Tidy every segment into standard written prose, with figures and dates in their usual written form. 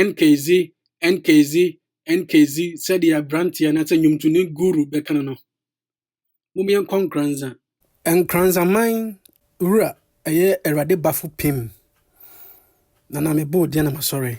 NKZ, NKZ, NKZ sɛdeɛ aberanteɛ anaasɛ nnwomtoni Guru bɛka no no. Mom yɛnkɔ Nkoranza. Nkoranzaman wura ɛyɛ Awurade Bafo Pim. Nana mebɔ wo din na masɔre.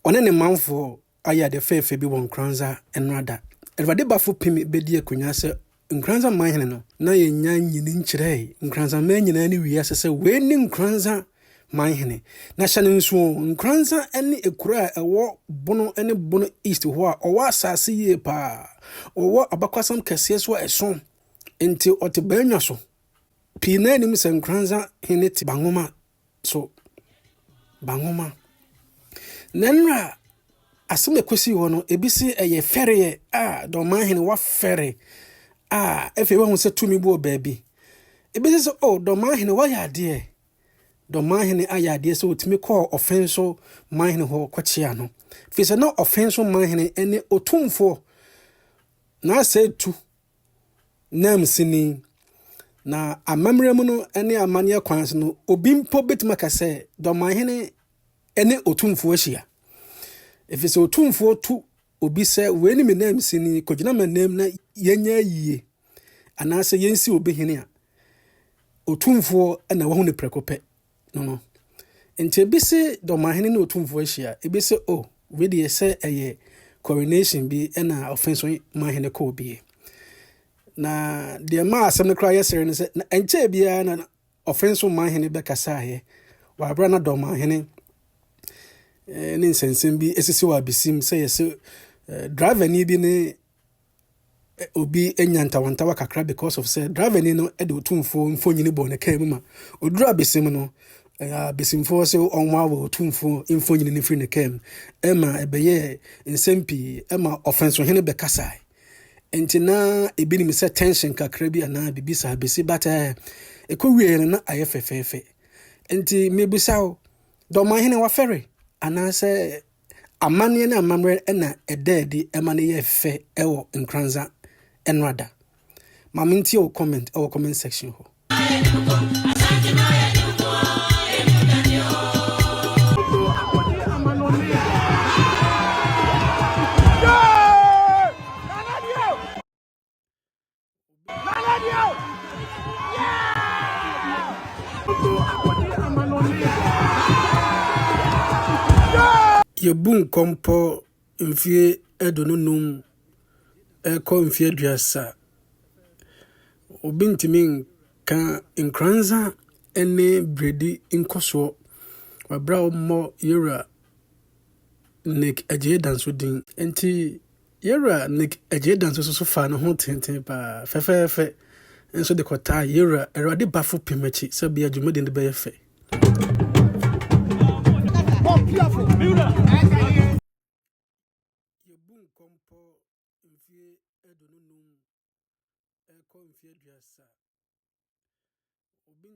Ɔne ne manfoɔ ayɛ ade fɛɛfɛ bi wɔ Nkoranza nnora Awurade Bafo Pim bɛdi akonnwa sɛ Nkoranza manhene no, na yɛnnya nyini nkyerɛɛ Nkoranza man nyinaa ne wiase sɛ wei ne Nkoranza manhene. Na hyɛ no nso, Nkoranza ne ekuro a ɛwɔ Bono ne Bono East hɔ a ɔwɔ asase yie paa. Ɔwɔ abakwasɛm kɛseɛ so a ɛso. Nti ɔte Bannwa so. Pii na anim sɛ Nkoranza hene te Bangoma so. Bangoma. Na nnora asɛm a ɛkɔsii hɔ no, ebi se ɛyɛ fɛreɛ a Dɔmanhene wafɛre a afei wahu sɛ tumi bi wɔ baabi. Ebi se sɛ, oh, Dɔmanhene wayɛ adeɛ. Dɔmanhene ayɛ adeɛ sɛ ɔtumi kɔɔ Ɔfenso manhene hɔ kɔkyea no. Firi sɛ na Ɔfenso manhene ne otumfoɔ. Na asɛ tu nanmusini. Na amammerɛ mu no ne amanneɛ kwan so no, obi mpo bɛtumi aka sɛ Dɔmanhene ne otumfoɔ ahyia. Ɛfiri sɛ otumfoɔ tu obi sɛ wei ne me nanmusini, kɔgyina m'anim na yɛnyɛ ayie anaasɛ yɛnsi obi hene a, otumfoɔ na wahu no prɛko pɛ no no. Nti ebi se Dɔmanhene ne otumfoɔ ahyia, ebi se oh, wei deɛ sɛ ɛyɛ coronation bi na Ɔfenso manhene kɔɔ bie. Na deɛ maa asɛm no koraa yɛ sere no sɛ, na ɛnkyɛɛ biara na Ɔfenso manhene bɛkasaeɛ wɔ abere na Dɔmanhene ne nsɛnsɛm bi esisi wɔ abesim sɛ yɛsɛ driverni bi ne obi anya ntawantawa kakra because of sɛ driverni no de otumfoɔ mfonyini bɔɔ ne kaa mu ma oduru abesim no, abesimfoɔ sɛ ɔnwaawaa otumfoɔ mfonyini no firi ne kaa mu, ɛma ɛbɛyɛɛ nsɛm pii ɛma Ɔfensohene bɛkasae. Nti na ebi nim sɛ tension kakra bi anaa biribi saa bɛsi, but ɛkɔ wie no na ayɛ fɛfɛɛfɛ. Nti mebisa wo, Dɔmanhene wafɛre anaasɛ amanneɛ ne amammerɛ na ɛda adi ɛma no yɛ fɛ ɛwɔ Nkoranza nnora? Ma mentie wo comment ɛwɔ comment section hɔ. Yɛbu nkɔmpɔ mfeɛ 25 ɛkɔ mfeɛ 30. Obi ntumi nka Nkoranza ne Bredi nkɔsoɔ wɔ berɛ a wɔmmɔ Yɛwura Nick Agyei Danso din. Nti Yɛwura Nick Agyei Danso nso so faa ne ho tenten paa fɛfɛɛfɛ nso de kɔtaa Yɛwura Awurade Bafo Pem akyi sɛ bia dwumadi no bɛyɛ fɛ. Yɛbu nkɔmpɔ mfeɛ 25 ɛkɔ mfeɛ 30. Obi